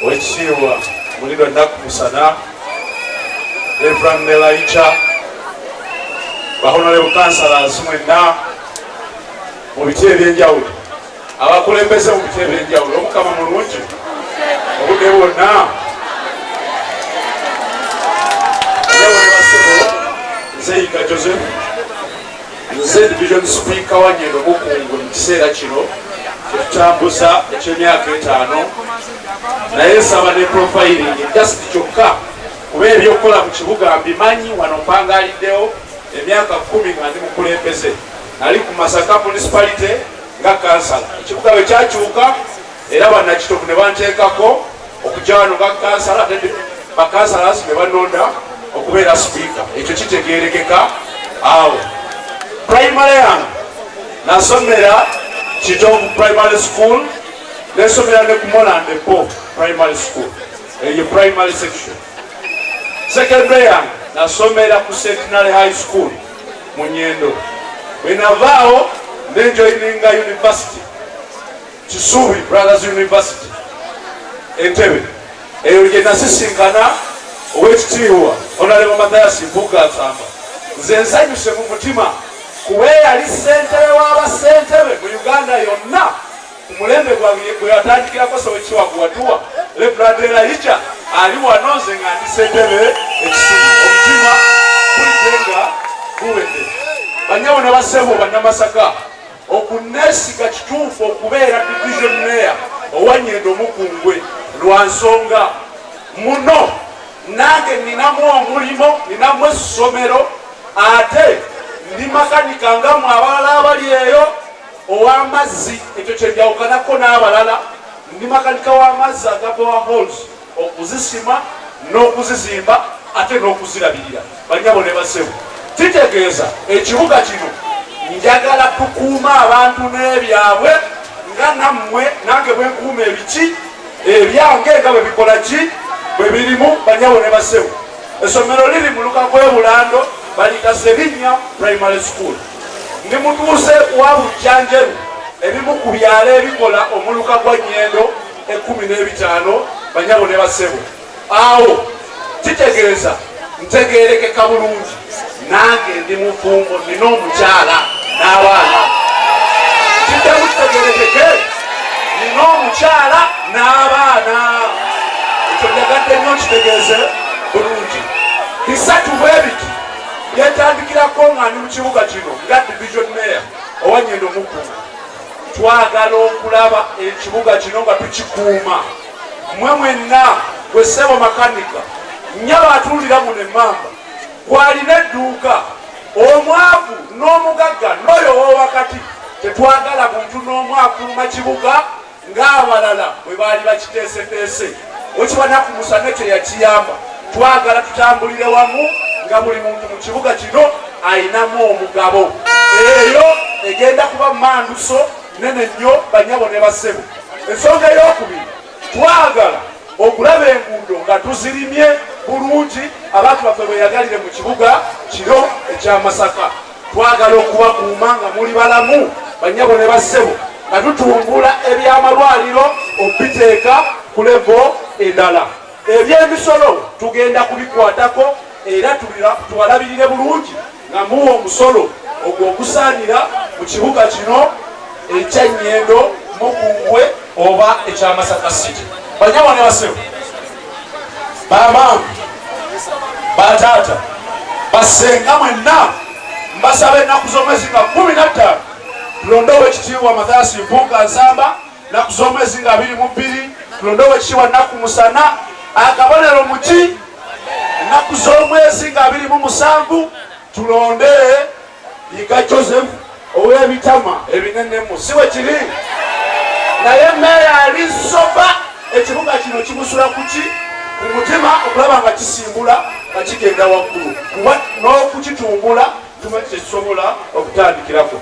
Owekitiibwa Mulindwa Nnaku Musana, Reverend Elijah, ba honorable councillors mwenna mu biti ebyenjawulo, abakulembeze mu biti ebyenjawulo, Omukama mulungi obudde bwonna. Nze Yiga Joseph, nze division speaker wa Nyendo Mukungwe mu kiseera kino kyetutambuza eky'emyaka 5, naye nsaba ne profiling just kyokka kuba ebyokukola mu kibuga mbimanyi. Wano mpangaliddewo emyaka 10 nga ndi mukulembeze. Nali ku Masaka Municipality nga kansala. Ekibuga bwe kyakyuka era bannakitovu ne banteekako okujja wano nga kansala, ate bakansalas ne banonda okubeera sipiika. Ekyo kitegeerekeka awo. Primary yange nasomera Kitovu Primary School, nesomera ne ku Moland Po Primary School, eyo primary section. Secondary yange nasomera ku Centenary High School mu Nyendo. Bwe navaawo nenjoininga university, Kisubi Brothers University Entebbe. Eyo gye nasisinkana Owekitiibwa Honorable Mathias Mpuuga Nsamba. Nze nsanyuse mu mutima kuba eyali ssentebe w'abassentebe mu Uganda yonna ku mulembe gwange gwe yatandikirako Sowekitiibwa Gwatuwa Reverend Elijah ali wano, nze nga ndi ssentebe ekisubi. Omutima gulidde nga guwedde. Bannyabo ne bassebo Bannamasaka, okuneesiga kituufu okubeera division mayor owa Nyendo Mukungwe lwa nsonga muno. Nange ninamu omulimo, ninamu essomero, ate ndi makanika nga mu abalala abali eyo ow'amazzi. Ekyo kyenjawukanako n'abalala, ndi makanika w'amazzi aga boreholes, okuzisima n'okuzizimba ate n'okuzirabirira. Banyabo ne basebo, kitegeeza ekibuga kino njagala tukuuma abantu n'ebyabwe nga nammwe nange bwenkuuma ebiki ebyange nga bwe bikola ki bwe birimu. Banyabo ne basebo, essomero liri muluka gw'e Bulando, baliyita Serinnya Primary School. Ndi mutuuze wa Bujjanjeru, ebimu ku byalo ebikola omuluka gwa Nyendo 15. Banyabo ne basebo, awo kitegeeza ntegerekeka bulungi. Nange ndi mufumbo, nina omukyala n'abaana. Kiddemu kitegerekeke, nina omukyala n'abaana. Ekyo njagadde nnyo kitegeeze bulungi. Bisatu bwe biti byetandikirako nga ndi mu kibuga kino nga division mayor owa Nyendo Mukungwe. Twagala okulaba ekibuga kino nga tukikuuma. Mmwe mwenna, gwe ssebo makanika, nnyaba atundira muno emmamba, gwalina edduuka, omwavu n'omugagga n'oyo ow'owakati, tetwagala muntu n'omu afuluma kibuga ng'abalala bwe baali bakiteeseteese. Wekibanaku musana ekyo yakiyamba. Twagala tutambulire wamu nga buli muntu mu kibuga kino ayinamu omugabo. Eyo egenda kuba manduso nene nnyo. Banyabo ne bassebo, ensonga eyokubiri, twagala okulaba enguudo nga tuzirimye bulungi, abantu baffe beyagalire mu kibuga kino ekyamasaka. Twagala okubakuuma nga muli balamu. Banyabo ne bassebo, nga tutumbula ebyamalwaliro okubiteeka ku level endala. Ebyemisolo tugenda kubikwatako era tubalabirire bulungi nga muwa omusolo ogwo ogusaanira mu kibuga kino ekya Nyendo Mukungwe oba ekyamasaka City. Banyabo ne bassebo, bamaama, bataata, basenga mwenna, mbasaba ennaku z'omwezi nga 15 tulonde Owekitiibwa Mathias Mpuuga Nsamba. Nnaku z'omwezi nga 22 tulonde Owekitiibwa Nnaku Musana, akabonero muki. Ennaku z'omwezi nga 27 tulonde Yiga Joseph ow'ebitama ebinenemu. Si bwe kiri? Naye meeya ali soba ekibuga kino kimusula kuki ku mutima okulaba nga kisimbula nga kigenda waggulu, kuba n'okukitumbula tumanyi kyekisobola okutandikirako.